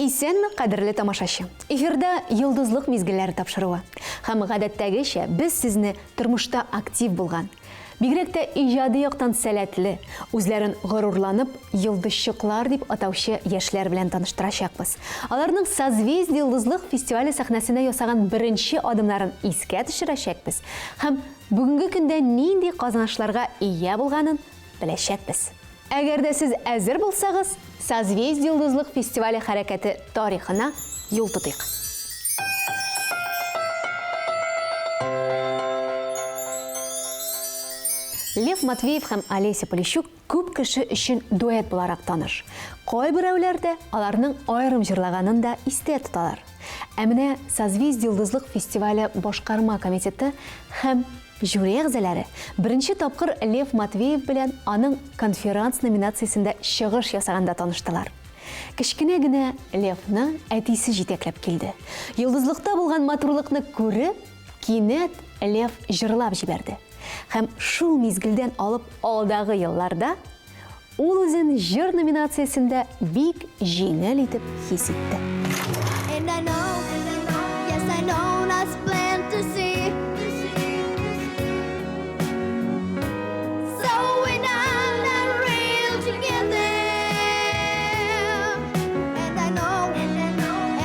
Исәнме, кадерле тамашачы! Эфирда Йолдызлык мизгелләре тапшыруы. Һәм гадәттәгечә без сезне тормышта актив булган, бигрәк тә иҗади яктан сәләтле, үзләрен горурланып йолдызчыклар дип атаучы яшьләр белән таныштырачакбыз. Аларның Созвездие Йолдызлык фестивале сәхнәсенә ясаган беренче адымнарын искә төшерәчәкбез һәм бүгенге көндә нинди казанышларга ия булганын беләчәкбез. Әгәр дә сез әзер булсагыз, Созвездие Йолдызлык фестивале хәрәкәте тарихына юл тотыйк. Лев Матвеев һәм Олеся Полищук күп кеше өчен дуэт буларак таныш. Кайберәүләр дә аларның аерым җырлаганын да истә тоталар. Ә менә Созвездие Йолдызлык фестивале башкарма комитеты һәм Жюри әгъзалары беренче тапкыр Лев Матвеев белән аның Конферанс номинациясендә чыгыш ясаганда таныштылар. Кечкенә генә Левны әтисе җитәкләп килде. Йолдызлыкта булган матурлыкны күреп, кинәт Лев җырлап җибәрде. Һәм шул мизгелдән алып алдагы елларда ул үзен җыр номинациясендә бик җиңел итеп хис итте. And I know, yes I know that's plain to see. So we not not real together. And I know,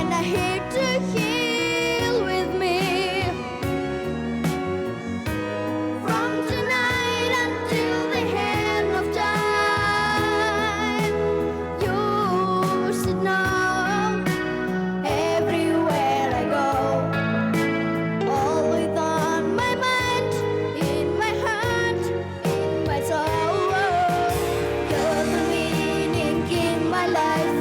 and I hate to heal with me. From tonight until the end of time, you should know everywhere I go, always on my mind, in my heart, in my soul. You're the meaning in my life,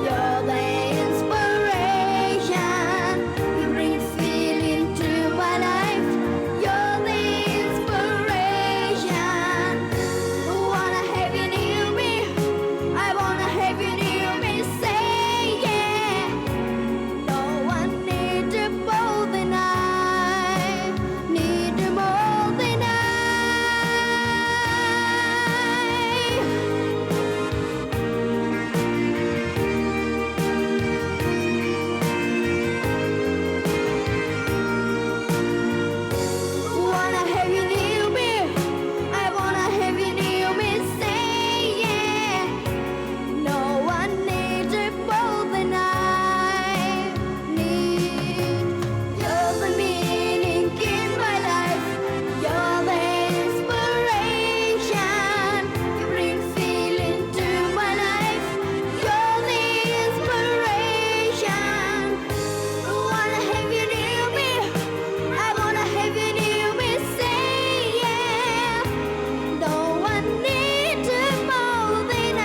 you're the inspiration. You bring feeling to my life. You're the inspiration. Wanna have you near me. I wanna have you near me. Say yeah. No one need you more than I. Need you more than I. Wanna have you near me. I wanna have you near me. Say yeah. No one needs you more than I need. You're the meaning in my life. You're the inspiration. You bring feeling to my life. You're the inspiration. Wanna have you near me. I wanna have you near me. Say yeah. No one needs you more than I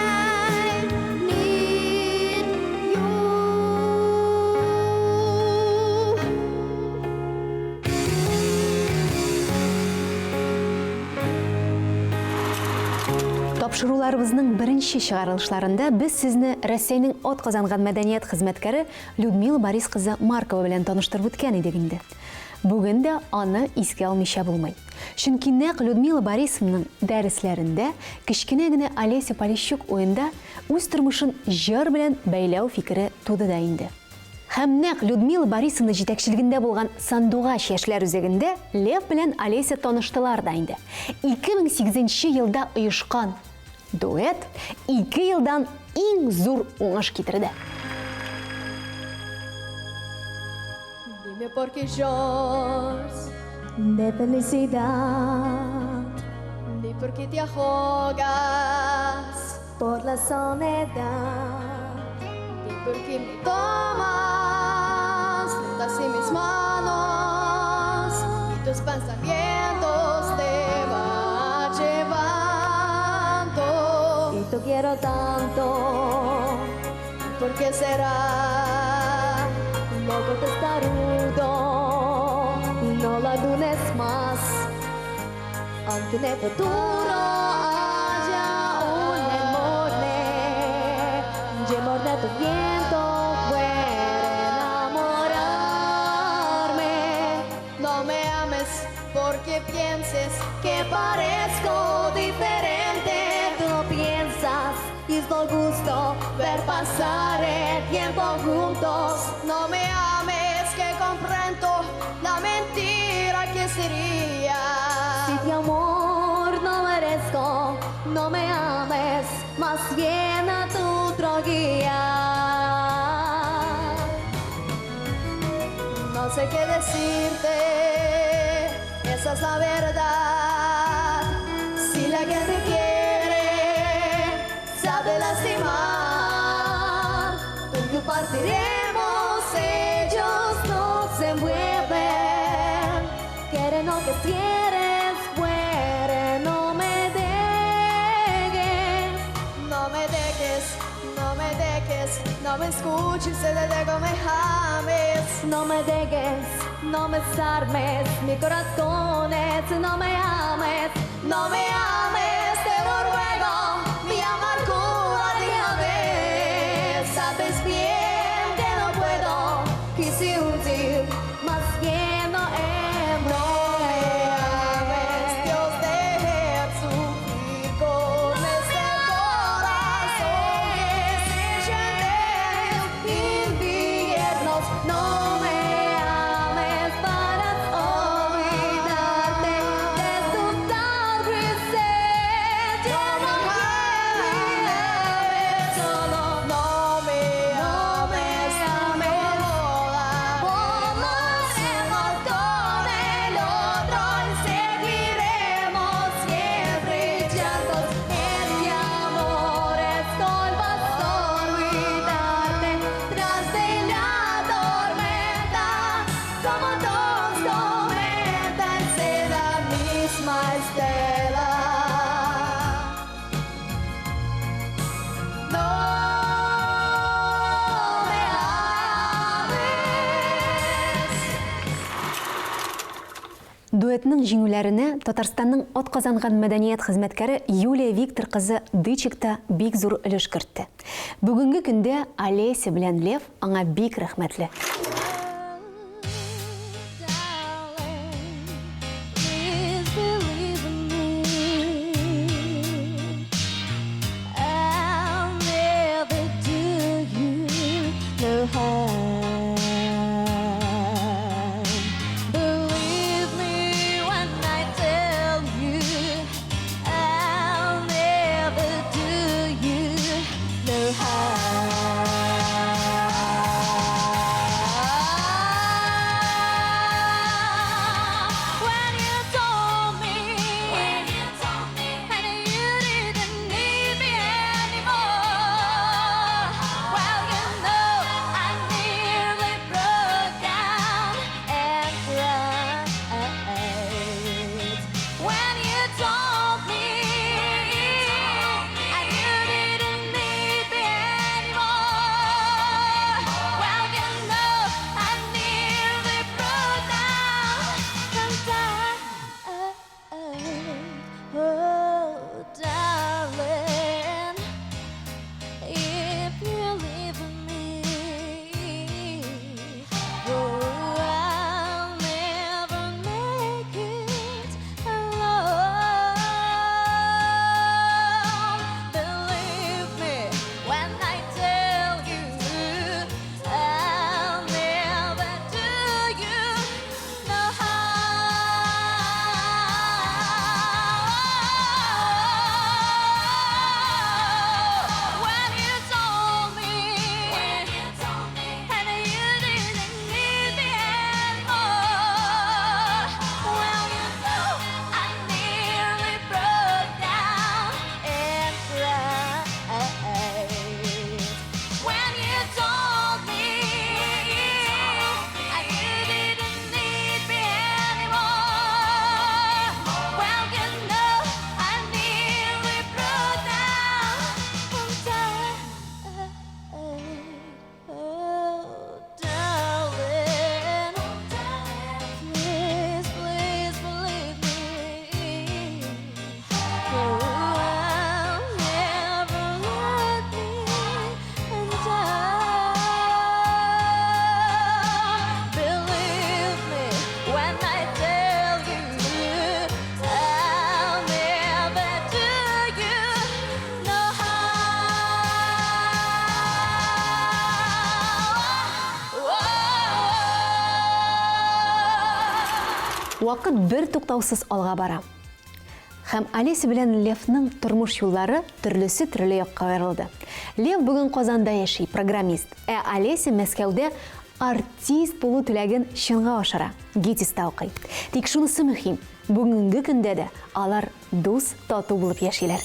need you. Тапшыруларыбызның беренче чыгарылышларында без сезне Рәсәйнең атказанган мәдәният хезмәткәре Людмила Борис кызы Маркова белән таныштырып үткән идек инде. Бүген дә аны искә алмыйча булмый. Чөнки нәкъ Людмила Борисовнаның дәресләрендә кечкенә генә Олеся Полищук уенда үз тормышын җыр белән бәйләү фикере туды да инде. Һәм нәкъ Людмила Борисовна җитәкчелегендә булган Сандугач яшьләр үзәгендә Лев белән Олеся таныштылар да инде. 2008 елда оешкан дуэт ике елдан иң зур уңыш китерде. Dime por qué lloras de felicidad. Di por qué te ahogas por la soledad. Di por qué me tomas así mis manos y tus pensamientos te van llevando. Y te quiero tanto. ¿Por qué será? Loco testarudo, no la dudes más. Aunque en el futuro haya un enorme, de tu viento puede enamorarme. No me ames porque pienses que parezco diferente. Tú no piensas y es por gusto ver pasar el tiempo juntos. No me ames, más llena tu droguía. No sé qué decirte, esa es la verdad. Si la que te quiere sabe lastimar, tú y yo partiremos, ellos no se mueven. Quieren lo que quieres, muere, no me dejes. No me dejes, no me dejes, no me escuches, te dejo, me ames. No me dejes, no me desarmes, mi corazón es, no me ames. No me ames, te lo ruego, mi amargura déjame. Sabes bien que no puedo, quise hundir, más que no No me ames, Dios, deje sufrir con este corazón que se llena de inviernos. No me ames para olvidarte de tu tal grises. No me ames, solo no me ames, ames. Volaremos con el otro y seguiremos siempre llantos. Este amor es culpa olvidarte Tras de la tormenta, como dos cometas en la misma estela. No me ames. Дуэтның җиңүләренә Татарстанның атказанган мәдәният хезмәткәре Юлия Виктор кызы Дычик та бик зур өлеш кертте. Бүгенге көндә Олеся белән Лев аңа бик рәхмәтле. Darling, please believe in me. I'll never do you no harm. Believe me when I tell you, I'll never do you no harm. When you told me, and you didn't need me anymore. Well, you know I nearly broke down and cried. When you told me, and you didn't need me anymore. Well, you know I nearly broke down and died. Oh, darling, if you leave me, oh, I'll never make it alone. Believe me when I tell you, I'll never do you no harm. When you told me, and you didn't need me anymore. Well, you know I nearly broke down and cried. When you told me you didn't need me anymore. Well, you know I nearly broke down and died. Oh, darling, please, please believe me. Oh, I'll never let me down. Believe me when I tell you, I'll never do you no harm. Вакыт бер туктаусыз алга бара. Һәм Олеся белән Левның тормыш юллары төрлесе төрле якка аерылды. Лев бүген Казанда яши, программист. Ә Олеся Мәскәүдә артист булу теләген чынга ашыра, ГИТИСта укый. Тик шунысы мөһим, бүгенге көндә дә алар дус, тату булып яшиләр.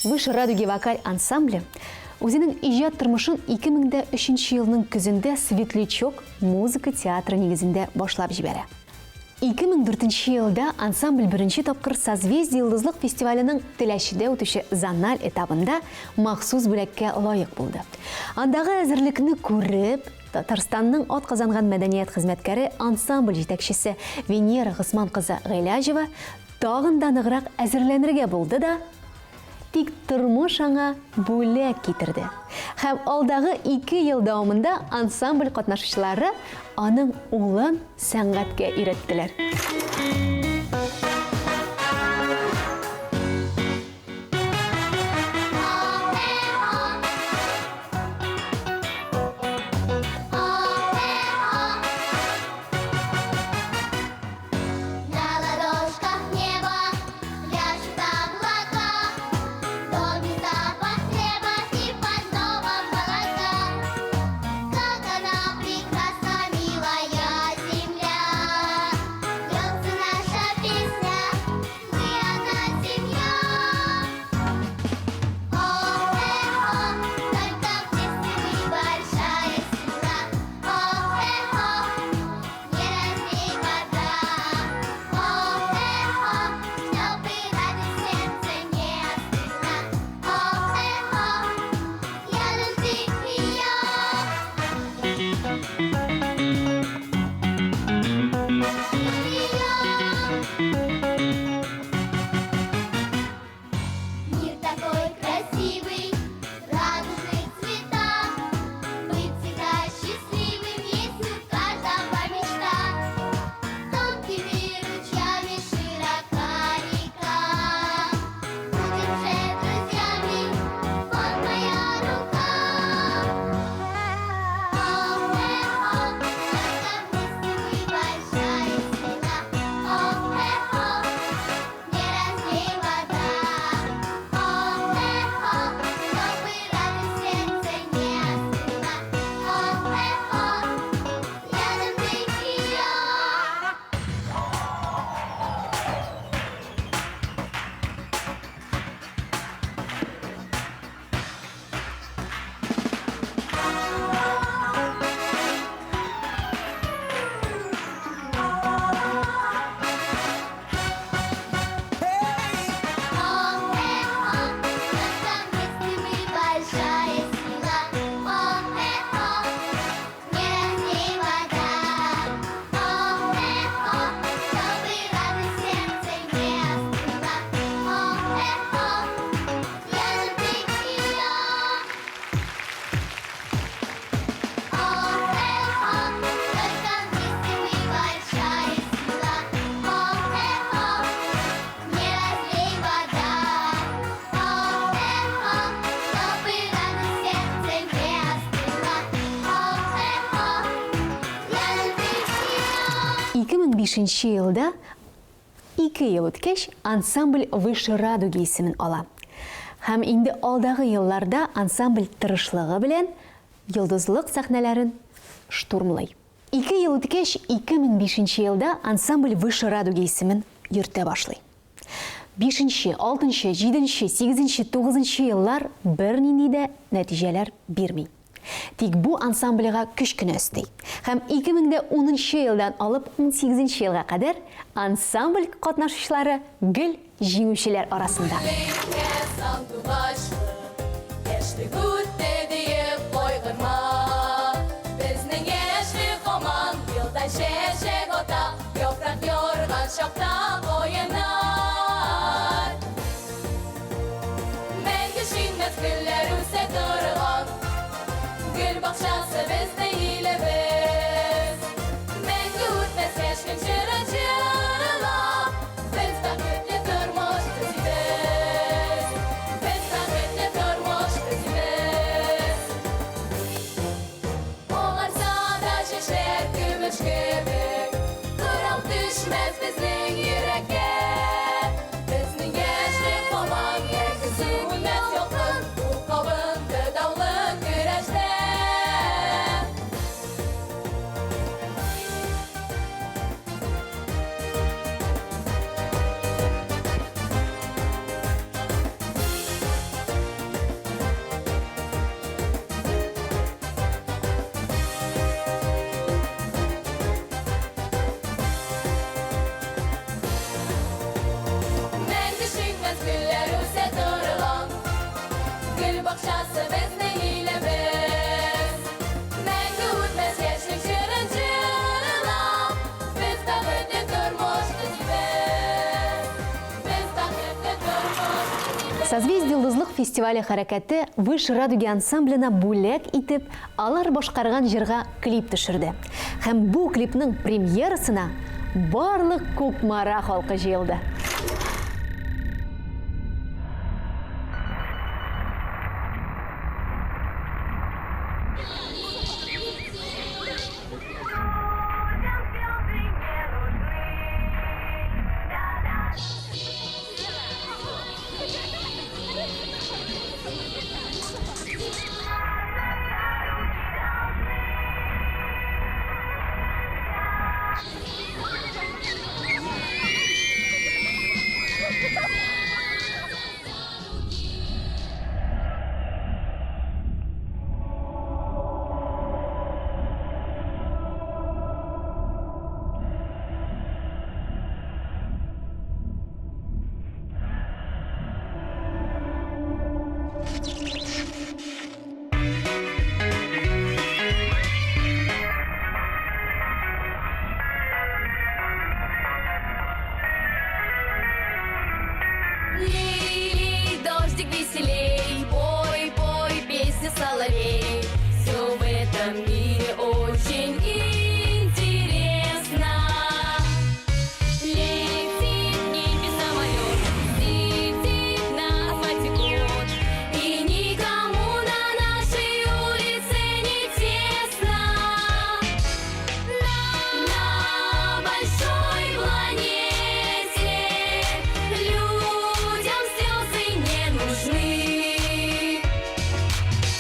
Выше радуги вокаль ансамбле үзенең иҗат тормышын 2003 елның көзендә Светлячок музыка театры нигезендә башлап җибәрә. 2004 елда ансамбль беренче тапкыр Созвездие йолдызлык фестиваленең Теләчедә үтүче зональ этабында махсус бүләккә лаек булды. Андагы әзерлекне күреп, Татарстанның атказанган мәдәният хезмәткәре, ансамбль җитәкчесе Венера Госман кызы Гыйләҗева тагын да ныграк әзерләнергә булды да, тик тормыш аңа бүләк китерде. Һәм алдагы ике ел дәвамында ансамбль катнашучылары аның улын сәнгатькә өйрәттеләр. На ладошках небо пляшут облака, В доме запах хлеба и парного молока. Как она прекрасна, милая земля! Льется наша песня, мы одна семья. О-э-о, только вместе мы большая сила. О-э-о, не разлей вода. О-э-о, чтобы радость в сердце не остыла. О-э-о, рядом ты и я. И я. Мир такой красивый, в радужных цветах. Быть всегда счастливым есть у каждого мечта. Тонкими ручьями широка река. Будем же друзьями, вот моя рука. О-э-о, только вместе мы большая сила. О-э-о, не разлей вода. О-э-о, чтобы радость в сердце не остыла. О-э-о, рядом ты и я. О-э-о, только вместе мы большая сила. О-э-о, не разлей вода. О-э-о, чтобы радость в сердце не остыла. О-э-о, рядом ты и я. О-э-о, только вместе мы большая сила. О-э-о, не разлей вода. О-э-о, чтобы радость в сердце не остыла. О-э-о, рядом ты и я. 2005 елда, ике ел үткәч, ансамбль Выше радуги исемен ала. Һәм инде алдагы елларда ансамбль тырышлыгы белән йолдызлык сәхнәләрен штурмлый. Ике ел үткәч, 2005 елда ансамбль Выше радуги исемен йөртә башлый. Бишенче, алтынчы, җиденче, сигезенче, тугызынчы еллар бернинди дә нәтиҗәләр бирми. Тик бу ансамбльгә көч кенә өсти. Һәм 2010 елдан алып унсигезенче елга кадәр ансамбль катнашучылары гел җиңүчеләр арасында. Күңелеңә сандугачлы, яшьлек үтте диеп кайгырма. Безнең яшьлек һаман елда чәчәк ата, яфрак ярган чакта каеннар. Мәңге шиңмәс гөлләр үсә торган, гөл бакчасы безнең илебез. Мәңге үтмәс яшьлек җырын җырлап, без бәхетле тормыш төзибез. Без бәхетле тормыш төзибез. Агарса да чәчләр. бакчасы безнең илебез. Мәңге үтмәс яшьлек җырын җырлап, без бәхетле тормыш төзибез. Без бәхетле тормыш төзибез. Созвездие Йолдызлык фестивале хәрәкәте Выше радуги ансамбленә бүләк итеп, алар башкарган җырга клип төшерде. Һәм бу клипның премьерасына барлык Кукмара халкы җыелды. Лей, дождик веселей, пой, пой, песня соловей. Все в этом мире очень интересно. Летит в небе самолет, летит на асфальте кот. И никому на нашей улице не тесно. На большой планете людям слезы не нужны.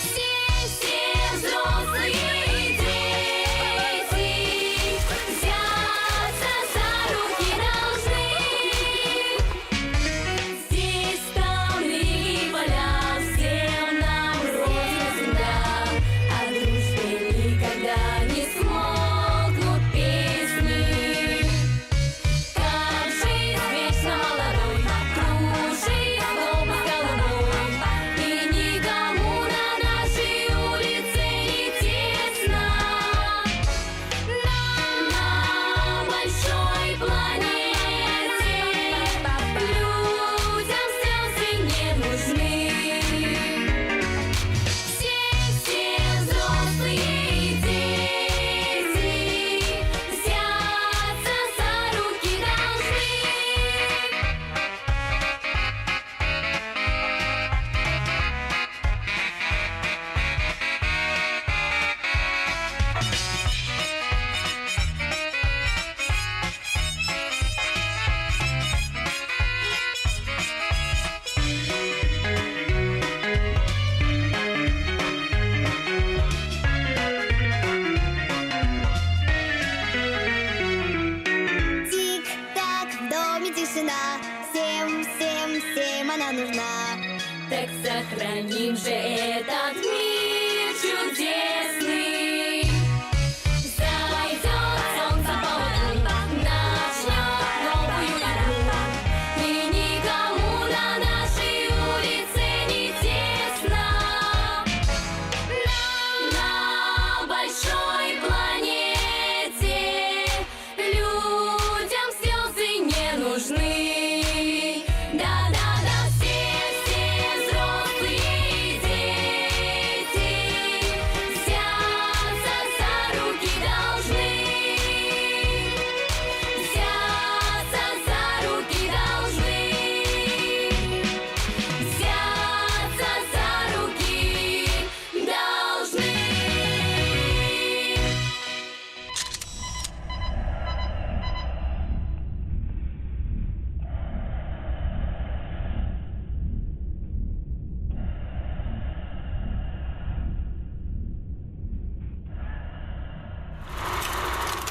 Все, все взрослые и дети взяться за руки должны. Здесь там и поля, всем нам Родина земля, о дружбе никогда не смолкнут песни. Как жизнь вечно молодой, кружит глобус голубой, и никому на нашей улице не тесно. На большой планете людям слезы не нужны. Все, все взрослые и дети взяться за руки должны. Тик-так, в доме тишина. Всем, всем, всем она нужна. Так сохраним же этот мир чудесный. Зайдет солнце по утру, начнет новую игру. И никому на нашей улице не тесно. На большой планете людям слезы не нужны. Да-да-да, все, все взрослые и дети взяться за руки должны. Взяться за руки должны. Взяться за руки должны.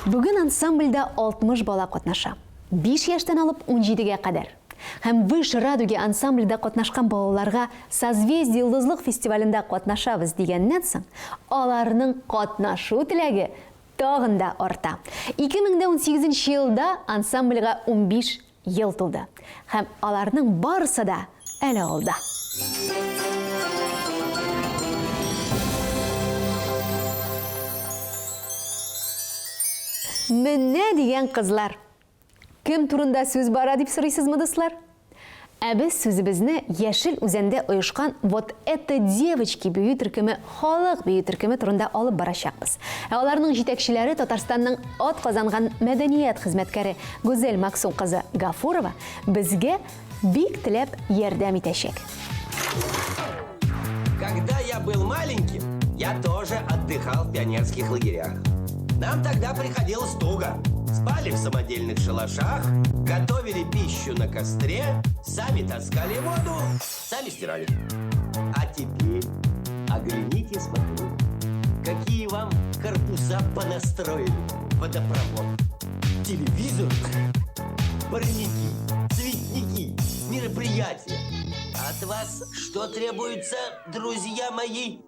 Бүген ансамбльдә 60 бала катнаша. 5 яшьтән алып 17гә кадәр. Һәм Выше радуги ансамбльдә катнашкан балаларга Созвездие Йолдызлык фестивалендә катнашабыз дигәннән соң, аларның катнашу теләге тагын да арта. 2018 елда ансамбльгә 15 ел тулды. Һәм аларның барысы да әле алда. Менә дигән кызлар! Кем турында сүз бара дип сорыйсызмы, дуслар? Ә без сүзебезне Яшел Үзәндә оешкан Вот это девочки бию төркеме халык бию төркеме турында алып барачакбыз. Ә аларның җитәкчеләре Татарстанның атказанган мәдәният хезмәткәре Гүзәл Максум кызы Гафурова безгә бик теләп ярдәм итәчәк. Когда я был маленьким, я тоже отдыхал в пионерских лагерях. Нам тогда приходилось туго. Спали в самодельных шалашах, готовили пищу на костре, сами таскали воду, сами стирали. А теперь оглянитесь вокруг. Какие вам корпуса понастроили. Водопровод, телевизор, парники, цветники, мероприятия. От вас что требуется, друзья мои?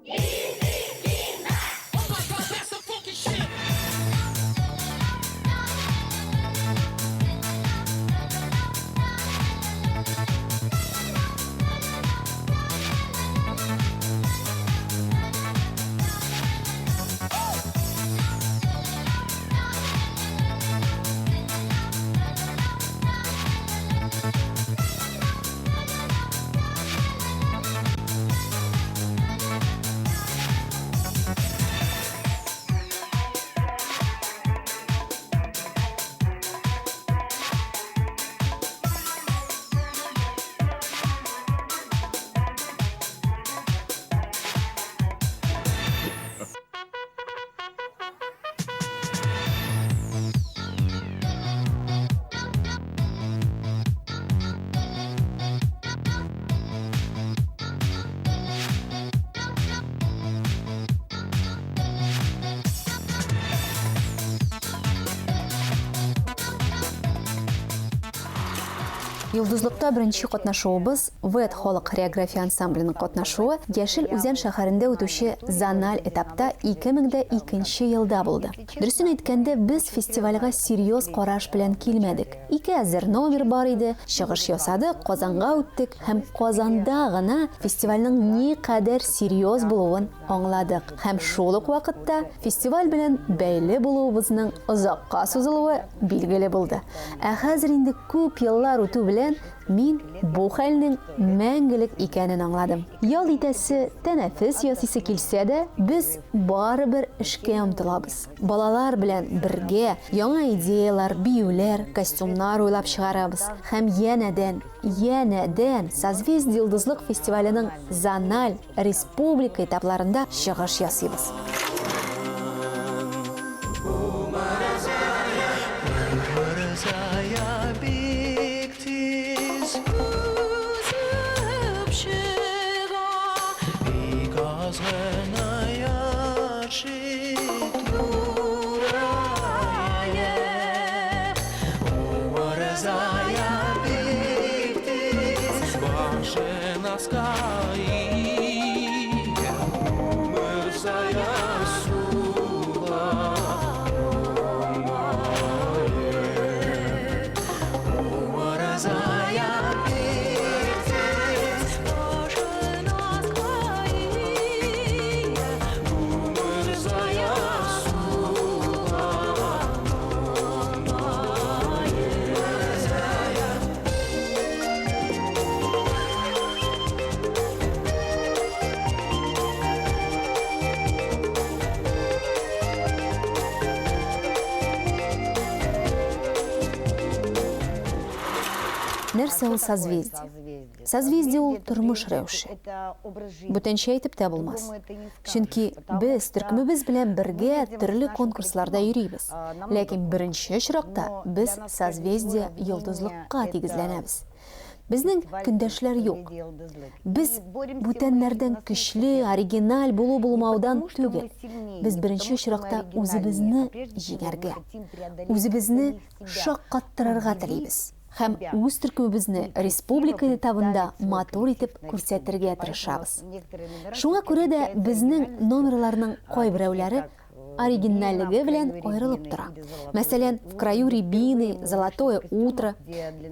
Йолдызлыкта беренче катнашуыбыз ВЭД халык хореография ансамбленең катнашуы Яшел Үзән шәһәрендә үтүче зональ этапта 2002 елда булды. Дөресен әйткәндә, без фестивальгә серьез караш белән килмәдек. Ике әзер номер бар иде, чыгыш ясадык, Казанга үттек һәм Казанда гына фестивальнең никадәр серьез булуын аңладык һәм шул ук вакытта фестиваль белән бәйле булуыбызның озакка сузылуы билгеле булды. Ә хәзер инде күп еллар үтү белән мин бу хәлнең мәңгелек икәнен аңладым. Ял итәсе, тәнәфес ясыйсы килсә дә, без барыбер эшкә омтылабыз. Балалар белән бергә яңа идеяләр, биюләр, костюмнар уйлап чыгарабыз һәм янәдән, янәдән Созвездие-Йолдызлык фестиваленең зональ, республика этапларында чыгыш ясыйбыз. Нәрсә ул созвездие? Созвездие ул тормыш рәвеше. Бүтәнчә әйтеп тә булмас. Чөнки без төркемебез белән бергә төрле конкурсларда йөрибез. Ләкин беренче очракта без созвездие йолдызлыкка тигезләнәбез. Безнең көндәшләр юк. Без бүтәннәрдән көчле, оригиналь булу-булмаудан түгел. Без беренче очракта үзебезне җиңәргә, үзебезне шаккаттырырга телибез һәм үз төркемебезне республика этабында матур итеп күрсәтергә тырышабыз. Шуңа күрә дә безнең номерларның кайберәүләре оригинальлеге белән аерылып тора. Мәсәлән, В краю рябины, Золотое утро.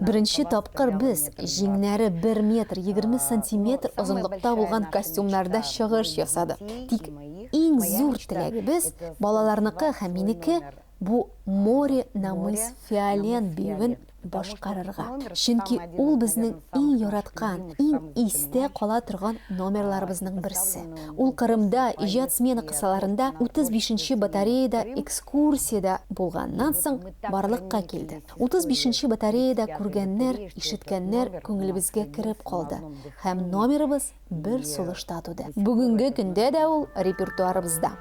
Беренче тапкыр без җиңнәре 1 метр 20 сантиметр озынлыкта булган костюмнарда чыгыш ясадык. Тик иң зур теләгебез, балаларныкы һәм минеке, бу Море на мыс Фиолен биюен башкарырга. Чөнки ул безнең иң яраткан, иң истә кала торган номерларыбызның берсе. Ул Кырымда иҗат смена кысаларында 35 нче батареяда экскурсиядә булганнан соң барлыкка килде. 35 нче батареяда күргәннәр, ишеткәннәр күңелебезгә кереп калды һәм номерыбыз бер сулышта туды. Бүгенге көндә дә ул репертуарыбызда.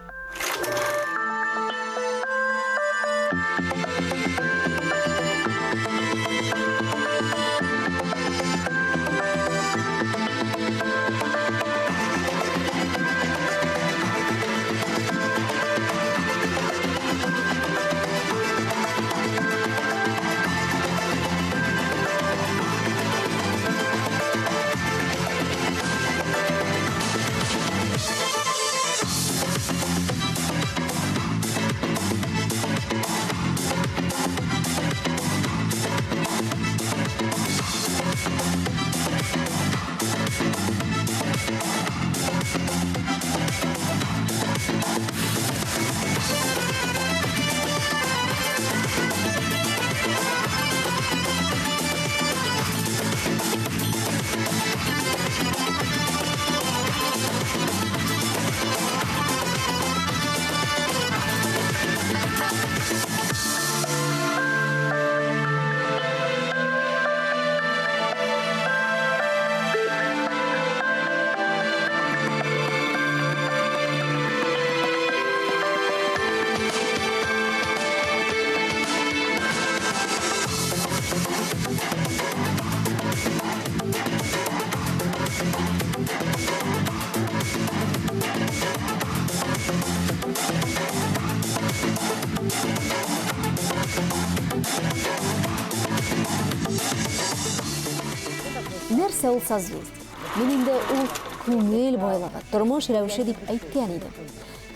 Нәрсә ул созвездие? Мин инде ул күңел байлыгы, тормыш рәвеше дип әйткән идем.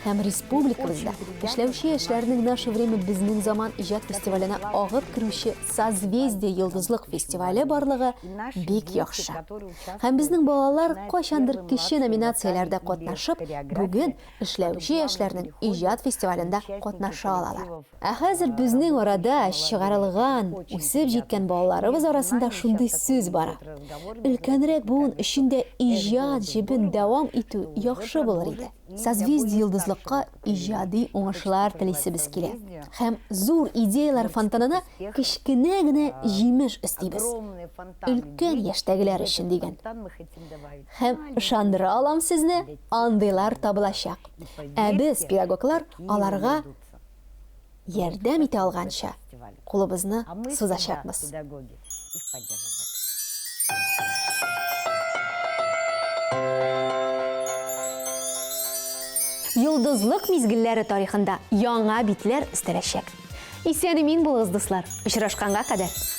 Һәм республикабызда эшләүче яшьләрнең Наше время безнең заман иҗат фестиваленә агып керүче Созвездие йолдызлык фестивале барлыгы бик яхшы. Һәм безнең балалар кайчандыр кече номинацияләрдә катнашып, бүген эшләүче яшьләрнең иҗат фестивалендә катнаша алалар. Ә хәзер безнең арада чыгарылган, үсеп җиткән балаларыбыз арасында шундый сүз бара. Өлкәнрәк буын өчен дә иҗат җебен дәвам итү яхшы булыр иде. Созвездие-Йолдызлыкка иҗади уңышлар телисебез килә. Һәм зур идеяләр фонтанына кечкенә генә җимеш өстибез. Өлкән яшьтәгеләр өчен дигән. Һәм ышандыра алам сезне, андыйлар табылачак. Ә без, педагоглар, аларга ярдәм итә алганча, кулыбызны сузачакбыз. Йолдызлык мизгелләре тарихында яңа битләр өстәләчәк. Исән-имин булыгыз, дуслар! Очрашканга кадәр!